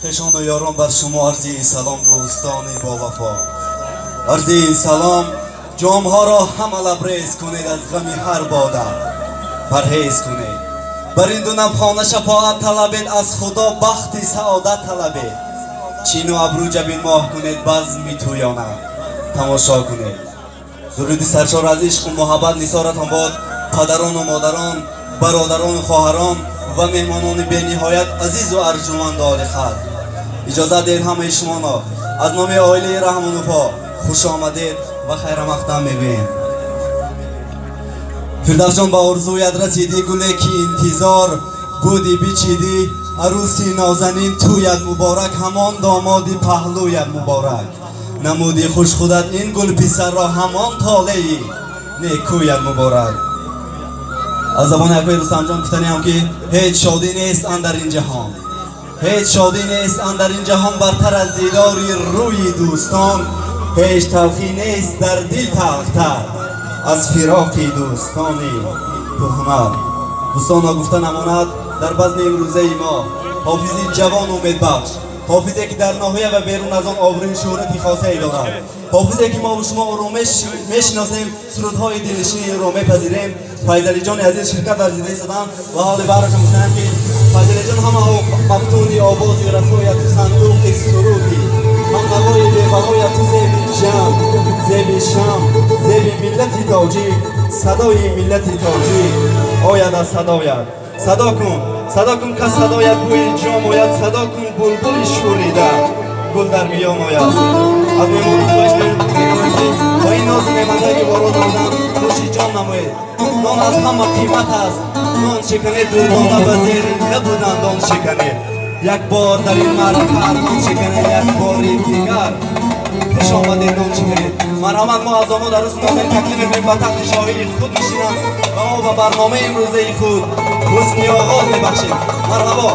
Хешону ёрон, бар шумо арзи салом, дӯстони бовафо, арзи салом. Ҷомҳоро ҳама лабрез кунед, аз ғами ҳар бода парҳез кунед. Бар ин ду навхона шафоат талабед, аз Худо бахти саодат талабед. Чину абрӯ, ҷабин моҳ кунед, базми тӯёна тамошо кунед. Дуруди саршор аз ишқу муҳаббат нисоратон бод, падарону модарон, бародарону хоҳарон ва меҳмонони бениҳоят азизу арҷуманду олиқадр. Иҷозат диҳед, ҳамаи шумоно аз номи оилаи Раҳмоновҳо хуш омадед ва хайрамақдам мегӯем. Фирдавсҷон, ба орзуят расидӣ, гуле ки интизор будӣ бичидӣ. Арӯси нозанин тӯят муборак, ҳамон домоди паҳлӯят муборак. Намуди хуш худат ин гул писарро, ҳамон толеи некӯят муборак. Аз забони акои Рустамҷон гуфтаниам, ки ҳеҷ шодӣ нест андар ин ҷаҳон, ҳеҷ шодӣ нест андар ин ҷаҳон бартар аз дидори рӯи дӯстон. Ҳеҷ талхӣ нест дар дил талхтар аз фироқи дӯстони пурҳунар. Дӯстон, ногуфта намонад, дар базми имрӯзаи мо ҳофизи ҷавон, умедбахш, ҳофизе ки дар ноҳия ва берун аз он обрӯи шӯҳрати хосае дорад, ҳофизе ки мо шумо ӯро мешиносем, сурудҳои дилнишини ӯро мепазирем, Файзалиҷони азиз ширкат варзида истоданд. Ва ҳоли баҳрашон гуфтаам, ки Файзалиҷон, ҳама мафтуни овози расояту сандуқи суруди ҳамнавои бебаҳояту, зеби ҷам, зеби шам, зеби миллати тоҷик, садои миллати тоҷик ояд аз садоят. Садо кун, садо кун, кас садоят бӯи ҷом ояд. Садо кун, булбули шӯрида гул дар миён ояд. Аз меҳмонон хоҳиш менамоем, ки бо ин нозу неъматҳое ки вород омаданд, нӯши ҷон намоед. Нон аз ҳама қимат аст, нон шиканед. Дурдона ба зери лабу дандон шиканед. Як бор дар ин маърака армон шиканед, як бори дигар хуш омадед, нон шиканед. Марҳамат, мо аз домод, арӯси нозанин таклиф мекунем, ба тахти шоҳии худ мешинанд ва мо ба барномаи имрӯзаи худ ҳусни оғоз мебахшем. Марҳабо.